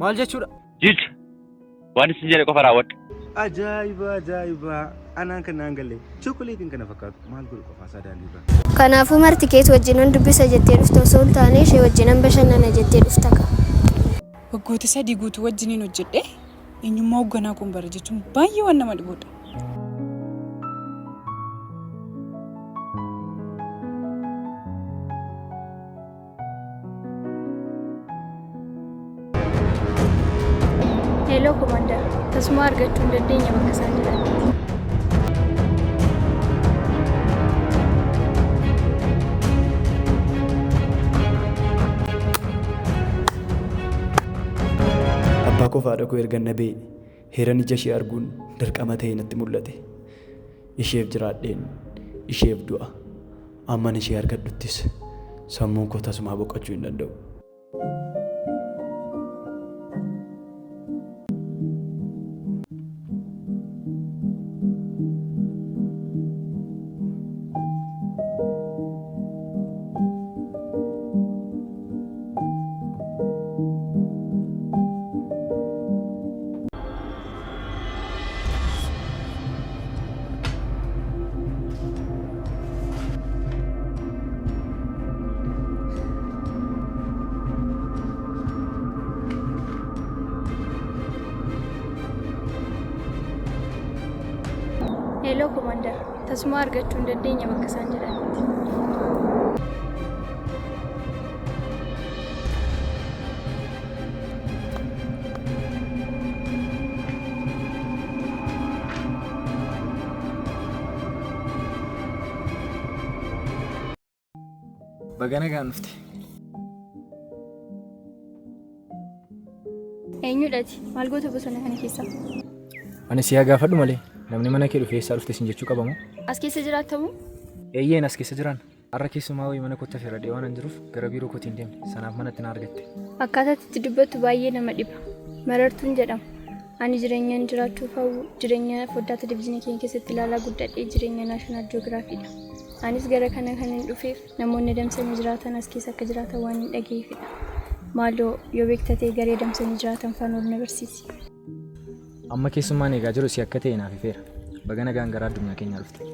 Maal jechuudha? Jilcha! Waan isin jedhe qofa raawwadhu. Ajaa'iba ajaa'iba anaan kan naan galle chokoleetiin kana fakkaatu maal godhu qofaasaa daandiirra. Kanaafuu marti keetu wajjinan dubbisa jettee dhufte osoo hin taane ishee wajjinan bashannana jettee dhufta kaa. Waggoota 3 guutuu wajjiniin hojjedhee eenyummaa hogganaa koon bare jechuun baay'ee waan nama dhibudha. Hello Commander, tasuma argachuu hin dandeenye bakka isaan jiranitti. Abbaa koof haadha koo ergan dhabee heeran ija ishee arguun dirqama ta'ee natti mul'ate. Isheef jiraadheen isheef du'a. Amman ishee argadhuttis sammuun koo tasumaa boqochuu hin danda'u. Hello Commander, tasuma argachuu hin dandeenye bakka isaan jiranitti. Baga nagaan dhufte. Eenyudha ati? Maal goota bosona kana keessa? Ani si haa gaafadhu malee namni mana kee dhufe eessaa dhufte sin jechuu qaba moo? As keessa jiraattamu? Eeyyeen as keessa jiraan. Har'a keessumaa wayii mana kootti afeeradhee waanan jiruuf gara biiroo kootii hin deemne. Sanaaf manatti na argatte. Akkaataa ati itti dubbattu baay'ee nama dhiba. Marartuun jedhama. Ani jireenyan jiraachuuf hawwu jireenya foddaa televizyiinii keenya keessatti ilaalaa guddadhe jireenya Naashinaal Ji'oogiraafiidha. Anis gara kana kanin dhufeef namoonni adamsanii jiraatan as keessa akka jiraatan waanin dhaga'eefidha. Maaloo yoo beekta ta'e garee adamsanii jiraatan faana ol na barsiisi. Amma keessummaan eegaa jiru si akka ta'e naaf ifeera. Baga nagaan gara addunyaa keenyaa dhufte.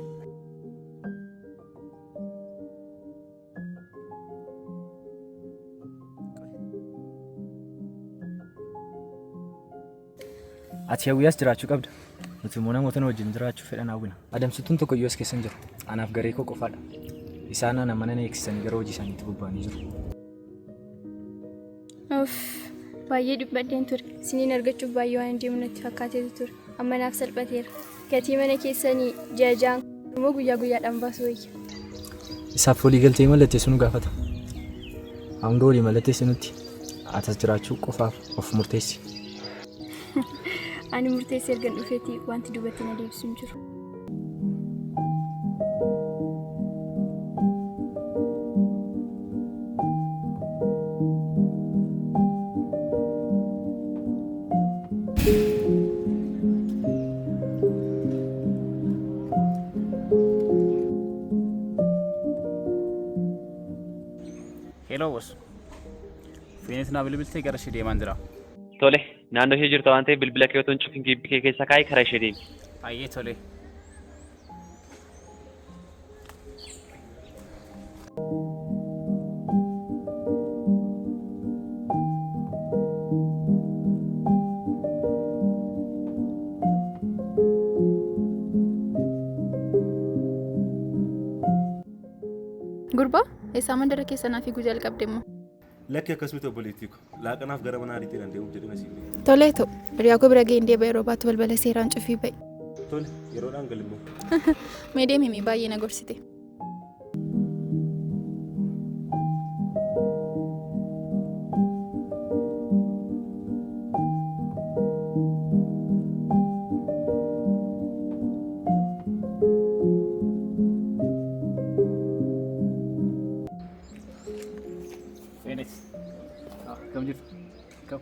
Ati hawwii as jiraachuu qabda. Nuti immoo namoota nu wajjin jiraachuu fedhan hawwina. Adamsituun tokko iyyuu as keessa hin jiru. Anaaf garee koo qofaadha. Isaan ana mana na eegsisanii gara hojii isaaniitti bobba'anii jiru. Uff, baay'ee dhiphadheen ture. Isiniin argachuuf baay'ee waan deemu natti fakkaateetu ture. Amma naaf salphateera. Gatii mana keessanii ji'a ja'aan immoo guyyaa guyyaadhaan baasuu wayya. Isaaf walii galtee mallatteessuu nu gaafata. Hanga walii mallatteessinutti ati as jiraachuu qofaaf of murteessi. Ani murteessee ergan dhufeeti wanti duubatti na deebisu hin jiru. Hello boss. Feenet naa bilbiltee gara ishee deemaan jira. Tole, naannoo ishee jirta waan ta'eef bilbila kee otoo hin cufin giibbii kee keessa kaa'i karaa ishee deemi. Hayyee tole. Gurbaa, eessaa mandara keessa naa fiiguu jalqabde immoo? Lakki akkas miti obboleettii ko. Laaqanaaf gara mana ariitiin an deemuuf jedheen asii ba'e. Tolee ta'u, hiriyaa koo bira ga'een deebi'a yeroo baatu balbala seeraan cufii ba'i. Tole, yeroodhaan galimmoo. Mee deemi mee baay'ee na gorsite. Feenet. Akkam jirtu? Akkam?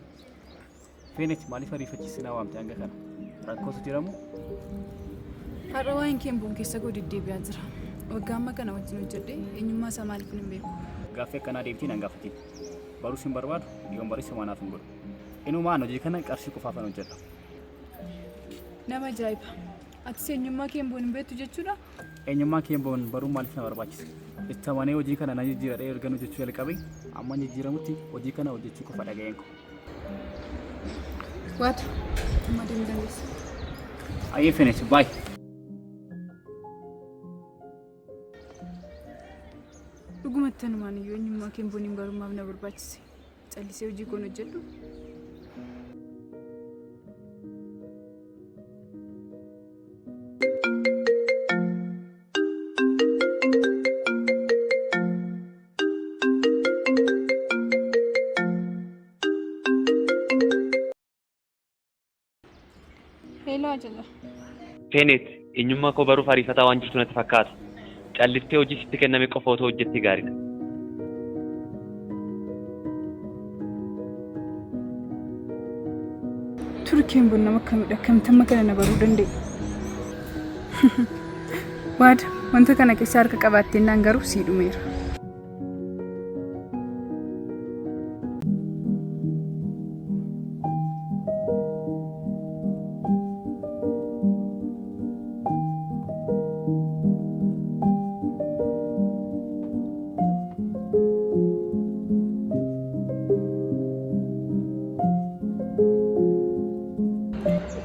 Feenet maaliif ariifachiisee na waamte hanga kana? Rakkootu jira moo? Har'a waa'een kee bu'uun keessa koo deddeebi'aa jira. Waggaa amma kana wajjin hojjedhee eenyummaa isaa maaliif hin beeku? Gaaffii akkanaa deebitee nan gaafatin. Baruus hin barbaadu, yoon baris homaa naaf hin godhu. Inumaan hojii kana qarshii qofaafan hojjedha. Nama ajaa'iba. Atis eenyummaa Keenboon hin beektu jechuudha? Eenyummaa Keenboon baruun maaliif na barbaachisa? Itti amanee hojii kana na jijjiiradhee ergan hojjechuu jalqabe amma jijjiiramutti hojii kana hojjechuu qofa dhaga'een koo. Waatu, amma deemuu dandeessa. Ayyee Feenet, baay. Dhugumatti anumaan iyyuu eenyummaa Keenboon hin barummaaf na barbaachise. Callisee hojii koon hojjedhu. Hello ajaja. Feenet, eenyummaa koo baruuf ariifataa waan jirtu natti fakkaata. Calliftee hojii sitti kenname qofa otoo hojjettee gaariidha. Turi Keenboon nama akkamidha? Akkamitti amma kana na baruu danda'e? Waada, wanta kana keessa harka qabaattennaan garuu sii dhumeera.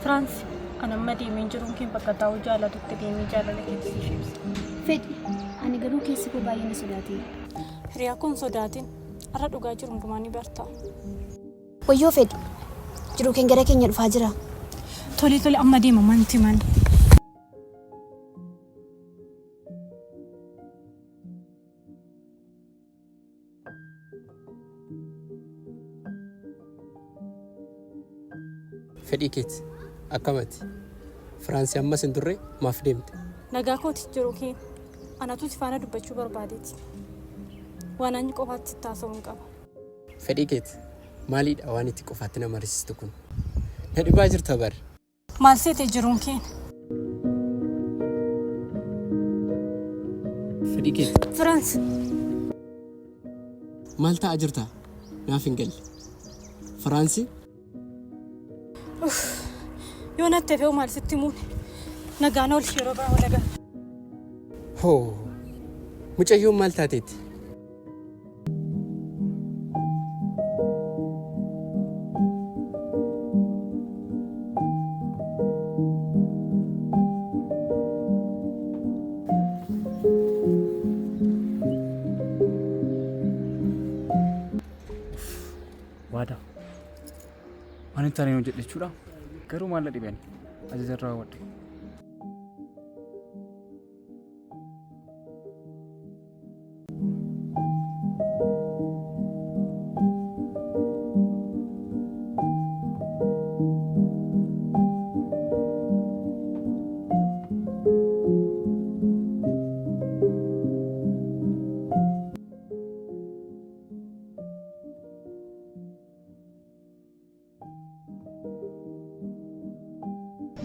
Firaansi, an amma deemeen jiruun kee bakka taa'uu jaalatutti deemee jaalala keetti siif ibsa. Fedhi, ani garuu keessi koo baay'ee na sodaateera. Hiriyaa koo hin sodaatin. Har'a dhugaa jiru hundumaa ni barta. Wayyoo Fedhi, jiruu keen gara keenya dhufaa jira. Tole tole amma deema manti mani. Fedhii keeti. Akkamati? Firaansi ammas hin turre maaf deemte? Nagaa kooti jiruu kee. Anatu si faana dubbachuu barbaadeeti. Waan ani qofaatti sitti haasa'uun qaba. Fedhii keeti. Maaliidha waan itti qofaatti na marisistu kun? Na dhibaa jirta bar. Maal seete jiruun keen? Fedhii keeti. Firaans! Maal ta'aa jirta? Naaf hin galle. Firaansi? Uff! Yoo natti hafeewu maal sitti himuun? Nagaan ooli yeroo biraa wal agarra. Hoo! Mucayyoon maal taateetti? Waadaa. Waan hin taane hojjedhe jechuudha. Garuu maal na dhibe ani? Ajaja irraa raawwadhe.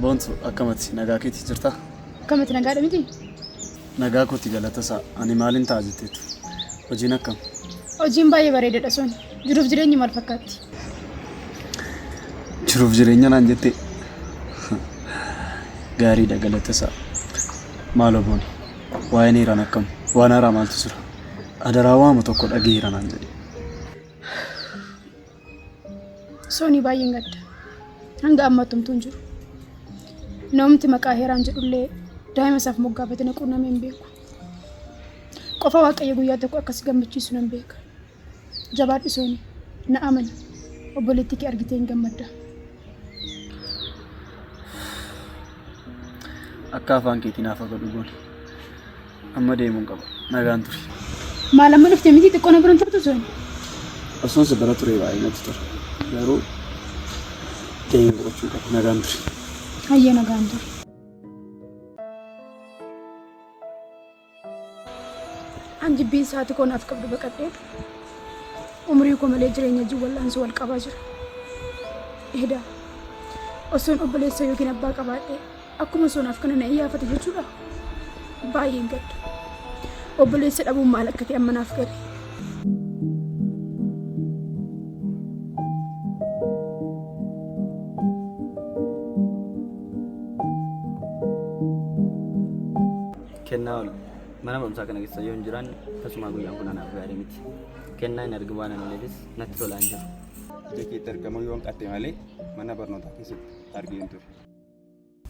Boontu akkamati nagaa keetii jirtaa? Akkamati nagaadha miti? Nagaa kooti galata isaa ani maalin ta'a jetteetu. Hojiin akkam? Hojiin baay'ee bareedadha sun. Jiruuf jireenyi maal fakkaatti? Jiruuf jireenya naan jettee? Gaariidha galata isaa. Maaloo Booni waa'een Heeraan akkam? Waan haaraa maaltu jira? Adaraa waama tokko dhagaheera naan jedhe. Soonii baay'een gadda. Hanga ammaatti homtuu hin jiru. Namumti maqaa Heeraan jedhullee daa'ima isaaf moggaafate na quunnamee hin beeku. Qofa Waaqayyo guyyaa tokko akka si gammachiisu nan beeka. Jabaadhu Soonii. Na amani. Obboleettii kee argitee hin gammadda. Akka afaan keetii naaf haa godhu Booni. Amma deemuun qaba. Nagaan turi. Maal amma dhufte miti xiqqoo na bira hin turtu Sooni? Osoon si bira turee baay'ee natti tola. Garuu deemee boqochuun qaba. Nagaan turi. Hayyee nagaan turi. An jibbiinsa haati koo naaf qabdu baqadhee umrii koo malee jireenya wajjin wal'aansoo wal qabaa jira. Edaa osoon obboleessa yookiin abbaa qabaadhee akkuma soonaaf kana na iyyaafate jechuudha. Baay'een gadda. Obboleessa dhabuun maal akka ta'e amma naaf gale. Kennaa ol mana barumsaa kana keessa yoo hin jiraanne tasumaa guyyaan kun anaaf gaarii miti. Kennaa hin argin waan ani oleefis natti tolaa hin jiru. Ija keetti argamuu yoo hanqatte malee mana barnootaa keessatti argeen ture.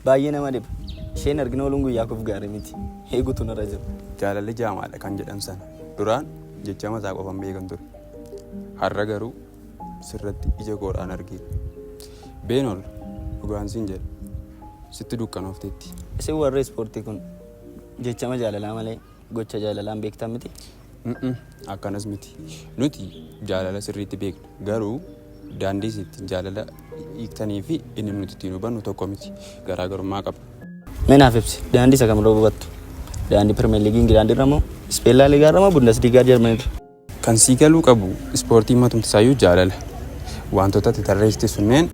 Baay'ee nama dhiba. Ishee hin argin ooluun guyyaa koof gaarii miti. Eeguutu narra jira. Jaalalli jaamaadha kan jedhan sana. Duraan jecha mataa qofan beekan ture. Har'a garuu sirratti ija koodhaan argee. Beenol dhugaan siin jedha. Sitti dukkanoofteetti. Isin warri ispoortii kun jechama jaalalaa malee gocha jaalalaa hin beektan miti? Mm-mm, akkanas miti. Nuti jaalala sirriitti beekna. Garuu daandii isin ittiin jaalala hiiktanii fi inni nuti ittiin hubannu tokko miti. Garaagarummaa qaba. Mee naaf ibsi. Daandii isa kamirra hubattu? Daandii Pirimeer Liigii Ingilaand irra moo? Ispeen Laa Liigaa irra moo Bundesliigaa Jarman irra? Kan sii galuu qabu ispoortiin matumti isaayyuu jaalala. Wantoota ati tarreessite sunneen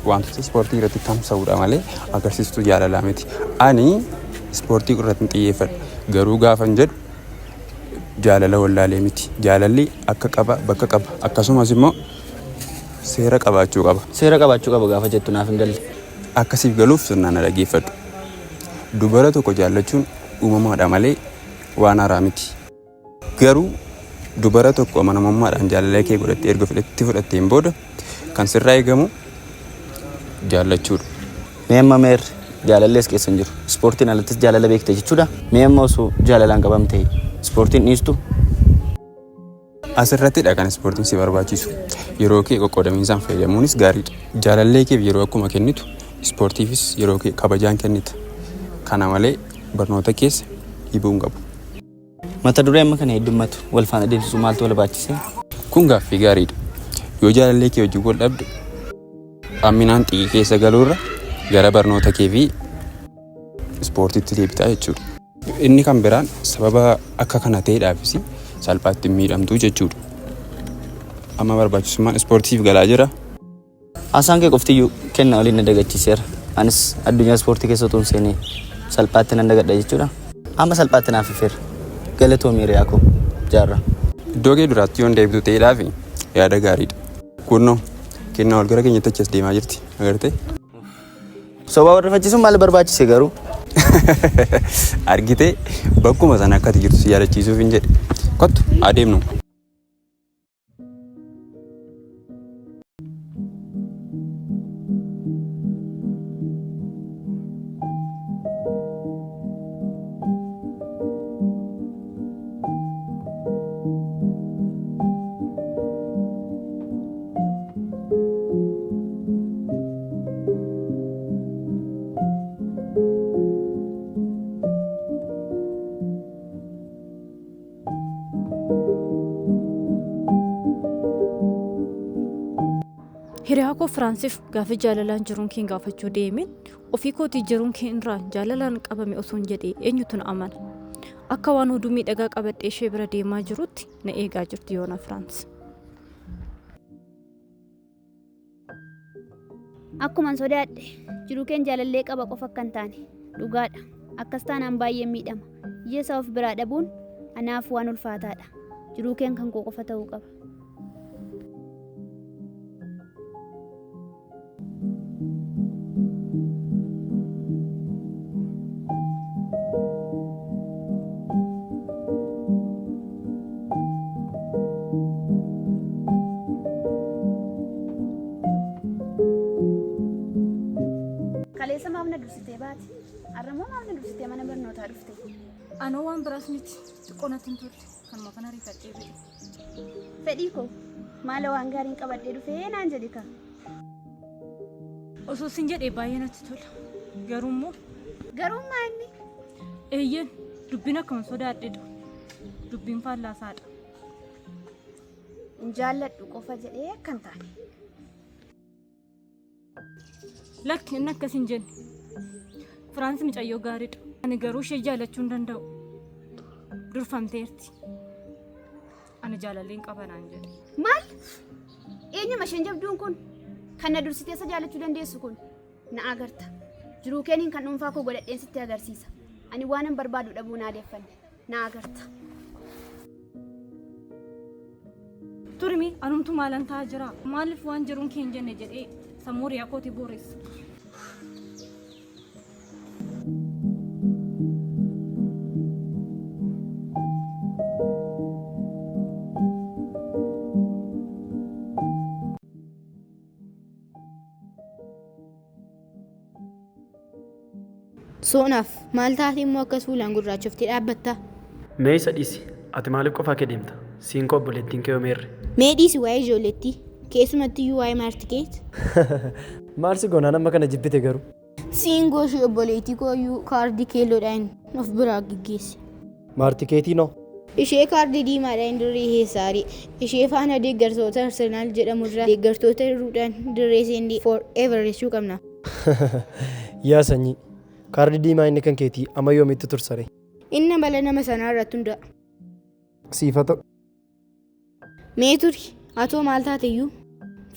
wantoota ispoortii irratti tamsa'uudha malee agarsiistuu jaalalaa miti. Ani ispoortii irratti hin xiyyeeffadhu. Garuu gaafan jedhu jaalala wallaalee miti. Jaalalli akka qaba bakka qaba. Akkasumas immoo seera qabaachuu qaba. Seera qabaachuu qaba gaafa jettu naaf hin galle. Akka siif galuuf sirnaan na dhaggeeffadhu. Dubara tokko jaallachuun uumamaadha malee waan haaraa miti. Garuu dubara tokko amanamummaadhaan jaalala kee godhattee erga fudhattee fudhatteen booda kan sirraa eegamu jaallachuudha. Mee amma meerre jaalalli as keessa hin jiru. Ispoortiin alattis jaalala beekta jechuudha? Mee amma osoo jaalalaan qabamte ispoortiin dhiistu? Asirrattidha kan ispoortiin si barbaachisu. Yeroo kee qoqqoodamiinsaan fayyadamuunis gaariidha. Jaalallee keef yeroo akkuma kennitu ispoortiifis yeroo kee kabajaan kennita. Kana malee barnoota keessa dhiibuu hin qabu. Mata duree amma kana heddummatu wal faana deemsisuu maaltu barbaachise? Kun gaaffii gaariidha. Yoo jaalallee kee wajjin wal dhabde hamminaan xiqii keessa galuurra gara barnoota kee fi ispoortiitti deebitaa jechuudha. Inni kan biraan sababa akka kana ta'eedhaafis salphaatti hin miidhamtu jechuudha. Amma barbaachisummaan ispoortiif galaa jira. Haasaan kee qoftiyyuu kennaa oliin na dagachiiseera. Anis addunyaa ispoortii keessa utuu hin seenee salphaatti nan dagadha jechuudha. Amma salphaatti naaf ifeera. Galatoomi hiriyaa koo. Jaarraa. Iddoo kee duraatti yoon deebitu ta'eedhaaf yaada gaariidha. Kunnoo kennaa ol gara keenyatti achi as deemaa jirti. Agartee? Sobaa wal rifachiisuun maal barbaachise garuu? Argitee bakkuma sana akka ati jirtu si yaadachiisuuf hin jedhe. Kottu adeemnu. Hiriyaa koo Firaansiif gaaffii jaalalaan jiruun keen gaafachuu deemeen ofii kootii jiruun kee irraan jaalalaan qabame osoon jedhee eenyutu na amana? Akka waan oduu miidhagaa qabadhee ishee bira deemaa jirutti na eegaa jirti Yoona Firaans. Akkuman sodaadhe jiruu keen jaalallee qaba qofa akka hin taane dhugaadha. Akkas taanaan baay'een miidhama. Ija isaa of biraa dhabuun anaaf waan ulfaataadha. Jiruu keen kan koo qofa ta'uu qaba. Kaleessa maaf na dursitee baate? Har'a immoo maaf na dursitee mana barnootaa dhufte? Anoo waan biraas miti xiqqoo natti hin tolle kanuma kana ariifadhee ba'e. Fedhii koo maala waan gaariin qabadhee dhufee naan jedhi kaa. Osoo sin jedhee baay'ee natti tola. Garuu immoo. Garuu maa inni? Eeyyeen dubbiin akkuma sodaadhedha. Dubbiin faallaa isaadha. Hin jaalladhu qofa jedhee akka hin taane. Lakki inni akkas hin jenne. Firaansi mucayyoo gaariidha. Ani garuu ishee jaallachuu hin danda'u. Durfamteerti. Ani jaalallee hin qaba naan jedhe. Maal? Eenyuma isheen jabduun kun? Kan na dursitee isa jaallachuu dandeessu kun? Na agarta. Jiruu keeniin kan dhuunfaa koo godhadheen sitti agarsiisa. Ani waanan barbaadu dhabuu hin aadeffanne. Na agarta. Turimi anumtu maalan ta'aa jira? Maaliif waan jiruun kee hin jenne jedhee sammuu hiriyaa kootii booressa. Soonaaf maal taate immoo akkas fuulaan gurraachoftee dhaabbatta? Mee isa dhiisi. Ati maaliif qofaa kee deemta? Siin koo obboleettiin kee meerre? Mee dhiisi waa'ee ijoollettii. Keessumattiyyuu waa'ee maartikeet. Maal si goonaan amma kana jibbite garuu? Siin gooshii obboleettii kooyyuu kaardii keelloodhaan of biraa geggeesse. Maartikeetii noo? Ishee kaardii diimaadhaan dirree heessaarii. Ishee faana deeggartoota Arsenaal jedhamu irraa deeggartoota hir'uudhaan dirree seendii for ever jechuu qabna. Yaa sanyii, kaardii diimaa inni kan keetii amma yoomitti tursare? Inni mala nama sanaa irratti hundaa'a. Siif haa ta'u. Mee turi, atoo maal taateyyuu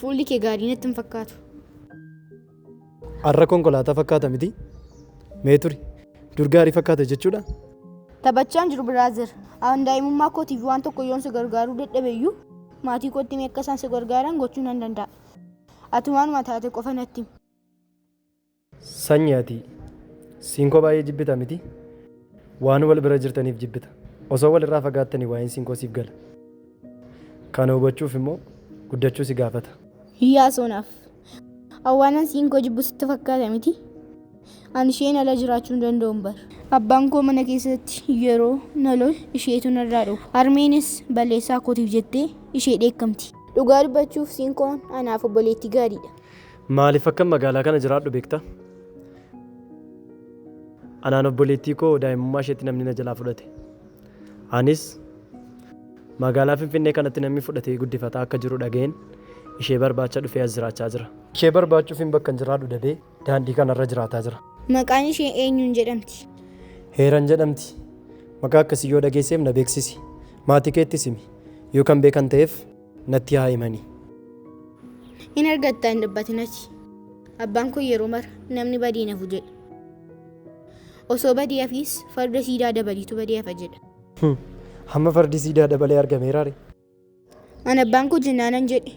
fuulli kee gaarii natti hin fakkaatu. Har'a konkolaataa fakkaata miti? Mee turi, dur gaarii fakkaata jechuudha? Taphachaan jiru brother. An daa'imummaa kootiif waan tokko yoon si gargaaruu dadhabeyyuu maatii kootti himee akka isaan si gargaaran gochuu nan danda'a. Ati waanuma taate qofa natti himi. Sanyi ati siinkoo baay'ee jibbita miti? Waan wal bira jirtaniif jibbita. Osoo wal irraa fagaattanii waa'een siinkoo siif gala. Kana hubachuuf immoo guddachuu si gaafata. Yaa soonaaf. Awwaanan siinkoo jibbu sitti fakkaata miti? Ani isheen ala jiraachuu hin danda'un bar. Abbaan koo mana keessatti yeroo na lolu isheetu narraa dhowwa. Harmeenis balleessaa kootiif jettee ishee dheekkamti. Dhugaa dubbachuuf siinkoon anaaf obboleettii gaariidha. Maaliif akkan magaalaa kana jiraadhu beektaa? Anaan obboleettii koo daa'imummaa isheetti namni na jalaa fudhate. Anis magaalaa Finfinnee kanatti namni fudhatee guddifataa akka jiru dhaga'een ishee barbaacha dhufee as jiraachaa jira. Ishee barbaachuufin bakkan jiraadhu dhabee daandii kanarra jiraataa jira. Maqaan ishee eenyuun jedhamti? Heeran jedhamti. Maqaa akkasii yoo dhageesseef na beeksisi. Maatii keettis himi. Yoo kan beekan ta'eef natti haa himani. Hin argatta hin dubbatin ati. Abbaan koo yeroo mara namni badii hin hafu jedha. Osoo badii hafiis farda siidaa dabaliitu badee hafa jedha. Hamma fardi siidaa dabalee argameeraa ree? An abbaan koo jennaanan jedhe.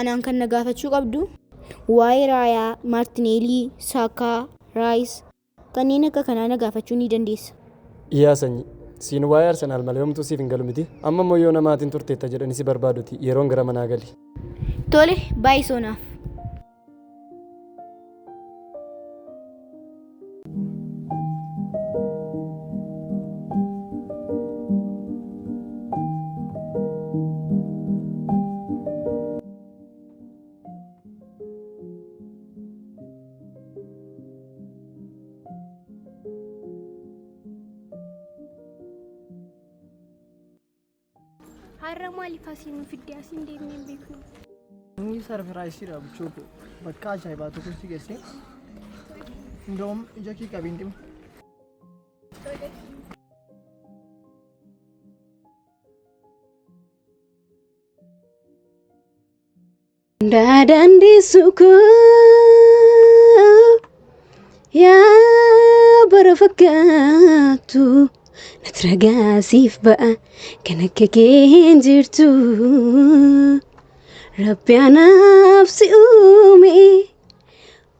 Anaan kan na gaafachuu qabdu waa'ee Raayaa, Maartineelii, Saakaa, Raayis kanneen akka kanaa na gaafachuu ni dandeessa. Yaa sanyii, siin waa'ee Arsenaal malee homtuu siif hin galu miti? Amma immoo yoona maatiin turteetta jedhanii si barbaaduti yeroon gara manaa gali. Tole, bye Soonaaf. Har'a maaliif asii nu fidde asiin deemnee hin beeknu. Inni sarfiraayisiidha buchoo koo. Bakka ajaa'ibaa tokko si geesse. Indoom ija kee qabiin dhima. Daadaan koo yaa bara fakkaattu natti ragaa siif ba'a kan akka kee hin jirtu. Rabbi anaaf si uume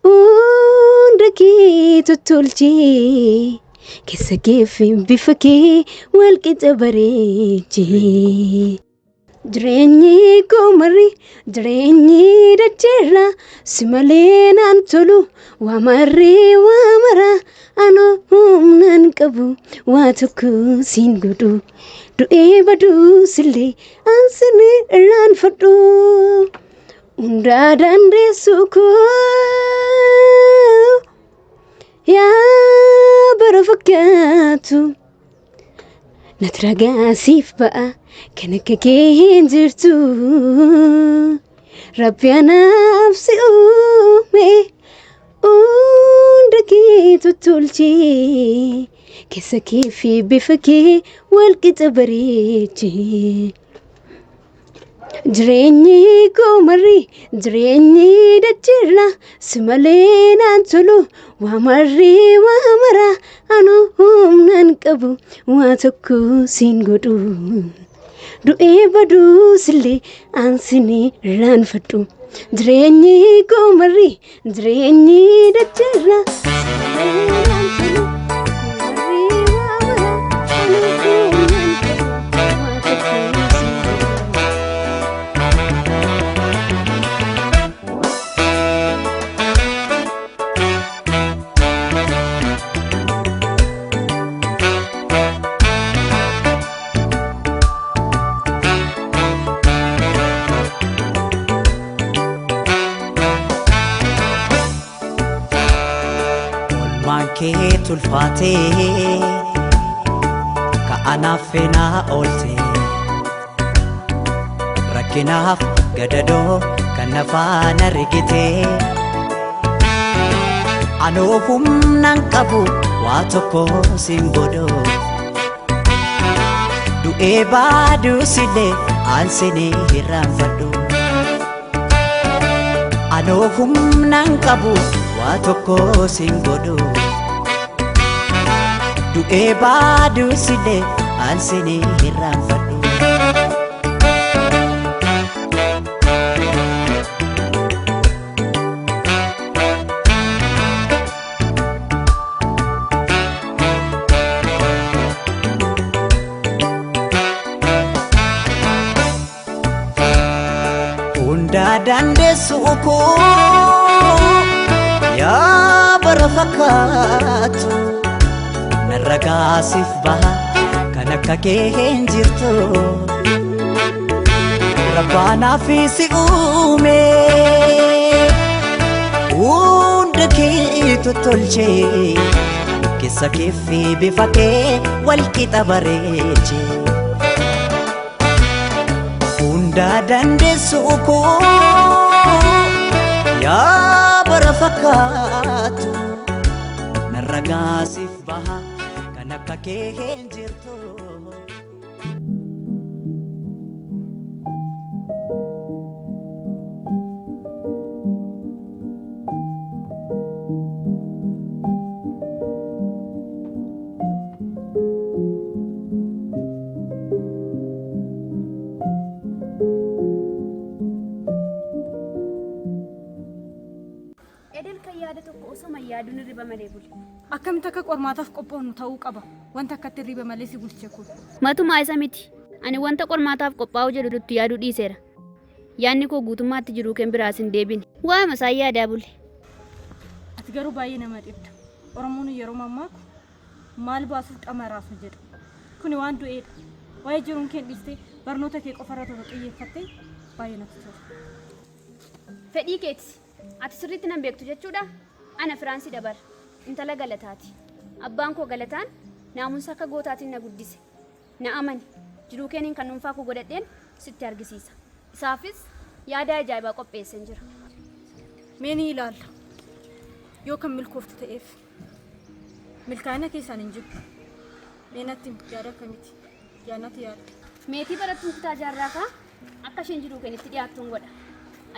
hunda kee tottolchee keessa kee fi bifa kee wal qixa bareechee. Jireenyi koo marri jireenyi dacheerra si malee naan tolu waa marri waa mara anoo humnaan qabu waa tokko siin godhu du'ee baduusillee an sin irraanfadhu hundaa dandeessu koo yaa bara fakkaatu. Natti ragaa siif ba'a kan akka kee hin jirtu. Rabbi anaaf si uume hunda kee tottolchee keessa kee fi bifa kee wal qixa bareechee. Jireenyi koo marri jireenyi dacheerra si malee naan tolu waa marri waa mara anoo humnaan qabu waa tokko siin godhu. Du'ee baduusillee an sin irraanfadhu. Jireenyi koo marri jireenyi dacheerra si malee naan tolu waa marri waa mara anoo humnaan qabu waa tokko siin godhu. kee tulfaatee ka anaaf feenaa oolte rakkinaaf gadadoo kan na faana rigite anoo humnaan qabu waa tokko siin godhoo du'ee baaduusillee aansinee hirraanfadhu anoo humnaan qabu waa tokko siin godhu du'ee baaduusillee aansinee hirraanfadhu. Hundaa dandeessu koo yaa bara fakkaatu narra gaasiif baha kan akka kee hin jirtu rabbaanaaf si uume hunda kee tottolchee keessa kee fi bifa kee wal qixa bareechee. Hundaa dandeessu koo yaa bara fakkaatu narra gaasiif baha kan akka kee hin jirtu. Edel kan yaada tokko osoma yaaduun hirriba malee bule. Akkamitti akka qormaataaf qophoofnu ta'uu qaba. Wanta akkatti hirriba malee si bulche kun. Matumaa isa miti. Ani wanta qormaataaf qophaa'uu jedhu itti yaaduu dhiiseera. Yaadni koo guutummaatti jiruu keen biraas hin deebine. Waa'uma isaan yaadaa bule. Ati garuu baay'ee nama dhibda. Oromoon yeroo mammaaku maal baasuuf dhama raasu jedha. Kuni waan du'eedha. Waa'ee jiruun kee dhiistee barnoota kee qofarra otoo xiyyeeffattee baay'ee natti tola. Fedhii keeti. Ati sirriitti nan beektu jechuudha? Ana Firaansii Dabar. Intala Galataati. Abbaan koo Galataan naamunsa akka gootaatiin na guddise. Na amani. Jiruu keeniin kan dhuunfaa koo godhadheen sitti argisiisa. Isaafis yaada ajaa'ibaa qopheesseen jira. Mee ni ilaalla. Yoo kan milkooftu ta'eef. Milkaa'ina keessaan hin jibbu. Mee natti himi yaada akkamiti? Yaanatu yaada. Meetii barattuun kutaa jaarraa kaa akka isheen jiruu keenitti dhiyaattuun godha.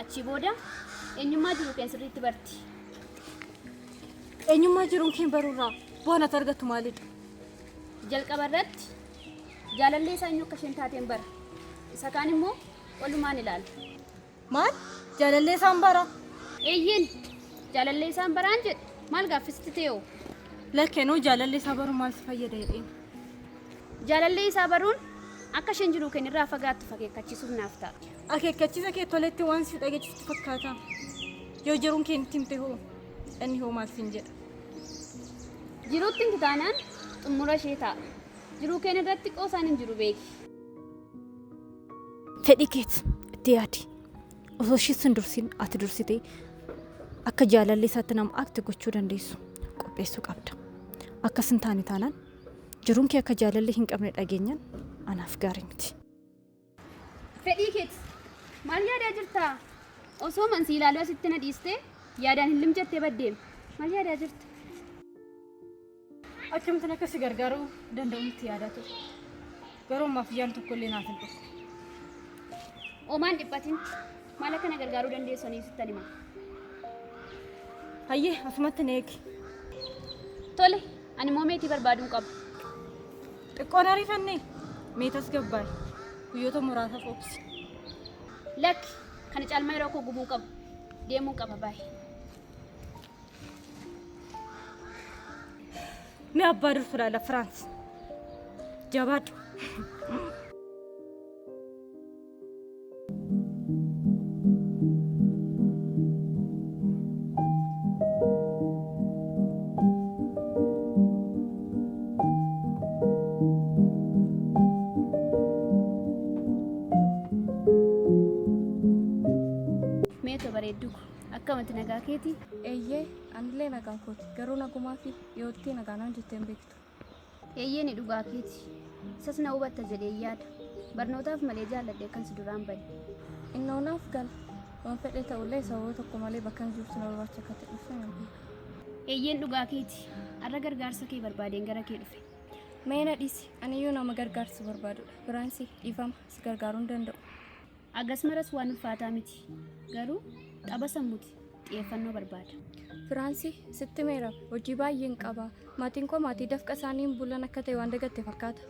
Achii booda eenyummaa jiruu keen sirriitti barti. Eenyummaa jiruun keen baruurraa bu'aan ati argattu maalidha? Jalqaba irratti jaalallee isaa eenyu akka isheen taateen bara. Isa kaan immoo walumaan ilaalla. Maal? Jaalallee isaan bara? Eeyyeen jaalallee isaan baraan jedhe maal gaaffisitti ta'e? Lakkenoo jaalallee isaa baruu maal si fayyada jedheen? Jaalallee isaa baruun akka isheen jiruu keen irraa fagaattu akeekkachiisuuf naaf ta'a. Akeekkachiisa kee toletti waan si dhageessistu fakkaata. Yoo jiruun kee itti himte hoo inni hoo maal siin jedha? Jiruutti himti taanaan xumura ishee ta'a. Jiruu keen irratti qoosaan hin jiru beeki. Fedhii keeti itti yaadi. Osoo ishii sin dursin ati dursitee akka jaalallee isaatti nama akti gochuu dandeessu qopheessuu qabda. Akkas hin taane taanaan jiruun kee akka jaalallee hin qabne dhageenyaan anaaf gaarii miti. Fedhii keeti. Maal yaadaa jirtaa? Osoo man si ilaaluu asitti na dhiistee yaadaan hin limjattee baddeem. Maal yaadaa jirta? Akkamittiin akka si gargaaruu danda'u itti yaadaa ture. Garuu ammaaf yaan tokko illee naaf hin dhufu. Omaan dhiphatin. Maal akka na gargaaruu dandeessu ani sittan hima. Hayyee asumatti na eegi. Tole, ani immoo meetii barbaaduun qaba. Xiqqoon ariifanne meetas gabbaay guyyoota muraasaaf obsi. Lakki, kana caalmaa yeroo koo gubuu qabu. Deemuun qaba baay'ee. Mee abbaa dursu laala Firaans. Jabaadhu. Meetoo bareedduu ko. Akkamatti nagaa keeti? Eeyyee, anillee nagaa kooti. Garuu nagumaa fi dhiyootti nagaa naan jettee hin beektu. Eeyyee ni dhugaa keeti. Isas na hubatta jedhee yaada. Barnootaaf malee jaalladhee kan si duraan bane. Innoo naaf gala. Waan fedhe ta'ullee sababa tokko malee bakka hin jirtu na barbaacha akka ta'e dhufte nan beeka. Eeyyeen dhugaa keeti. Har'a gargaarsa kee barbaadeen gara kee dhufe. Mee na dhiisi. Aniyyuu nama gargaarsa barbaadudha. Biraansi dhiifama si gargaaruu hin danda'u. Agas maras waan ulfaataa miti. Garuu xaba sammuuti xiyyeeffannoo barbaada. Firaansi sitti meera hojii baay'een qaba. Maatiin koo maatii dafqa isaaniin bulan akka ta'e waan dagatte fakkaata.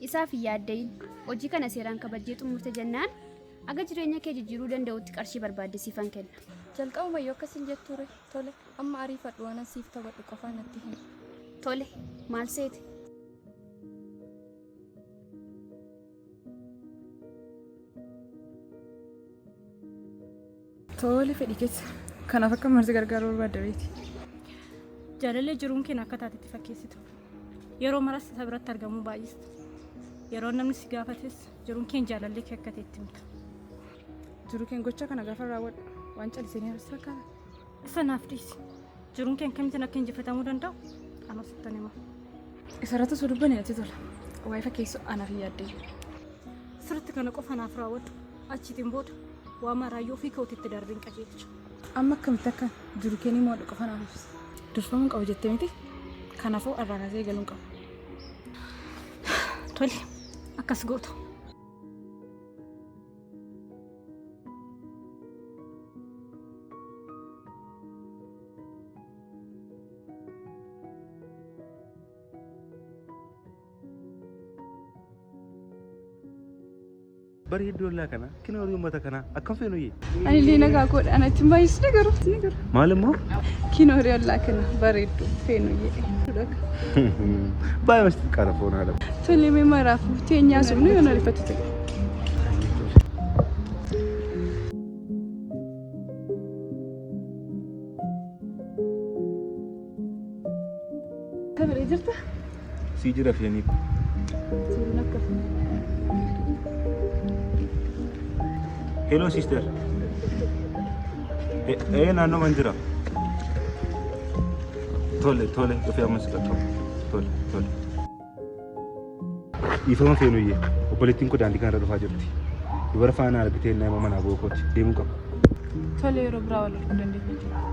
Isaaf hin yaaddayin. Hojii kana seeraan kabajjee xumurte jennaan aga jireenya kee jijjiiruu danda'utti qarshii barbaadde siifan kenna. Jalqabumayyuu akkas hin jettu ture. Tole amma ariifadhu waan siif taphadhu qofaa natti himi. Tole maal seete? Tole fedhii keessa. Kanaaf akka marti gargaaruu barbaadda beeti. Jaalallee jiruun keenya akka taatetti fakkeessitu. Yeroo maras isa biratti argamuu baay'ista. Yeroo namni si gaafates jiruun keenya jaalallee kee akka ta'etti himta. Jiruu keen gocha kana gaafa raawwadhu waan callisee ni fakkaata. Isa naaf dhiisi. Jiruun keenya akkamittiin akka injifatamuu danda'u anoo sittan hima. Isarratti osoo dubbanne natti tola. Waa'ee fakkeessu anaaf hin yaaddee. Sirriitti kana qofa naaf raawwadhu. Achiitiin booda waa maraayyuu ofii kootiitti darbeen qajeelcha. Amma akkamitti akka jiru keenii mo'adhu qofa naaf ibsi. Durfamuu qaba jettee miti? Kanaafuu irraa kaasee eegaluun qaba. Tole akkas goota. Bareedduu ollaa kanaa kina horii uummata kanaa akkam feenu yee. Ani illee nagaa koodha. Anatti hin baay'isne garuu. Maal immoo? Kina horii ollaa kana bareedduu feenu yee. Baay'ee masti xiqqaata foon haadha. Tole mee maraafuu teenyaa sumnu yoon ariifatu ta'e. Taphee jirta? Sii jira feenii. Turuun akka Hello sister. Ee naannoo man jira. Tole tole dhufee amma si qaqqabu. Tole tole. Dhiifama feenuyyee obboleettiin koo daandii kanarra dhufaa jirti. Dubara faana argitee nama manaa bu'uu kooti deemuu qaba. Tole yeroo biraa wal arguu dandeenya.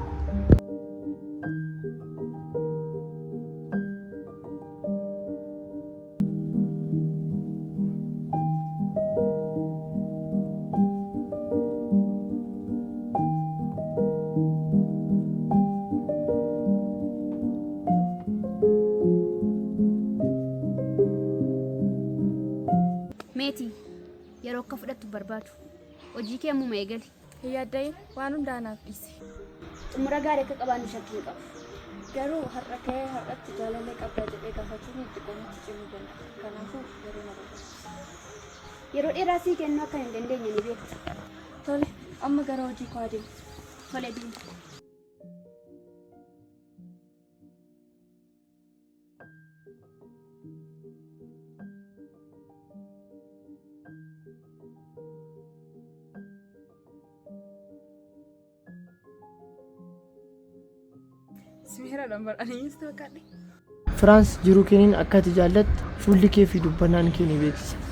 Meetii yeroo akka fudhattu barbaadu. Hojii kee ammuma eegali. Hin yaaddayin waan hundaa naaf dhiisi. Xumura gaarii akka qabaannu shakkii hin qabu. Garuu har'a ka'ee har'atti jaalallee qabdaa jedhee gaafachuun xiqqoo natti cimuu danda'a. Kanaafuu yeroo na barbaachisa. Yeroo dheeraa sii kennuu akka hin dandeenye ni beekta. Tole amma gara hojii koo adeemu. Tole deemi. Simeeraadhaan bar'anii sitti fakkaadhe. Firaans jiruu keeniin akka ati jaallattu fuulli kee fi dubbannaan kee ni beeksisa.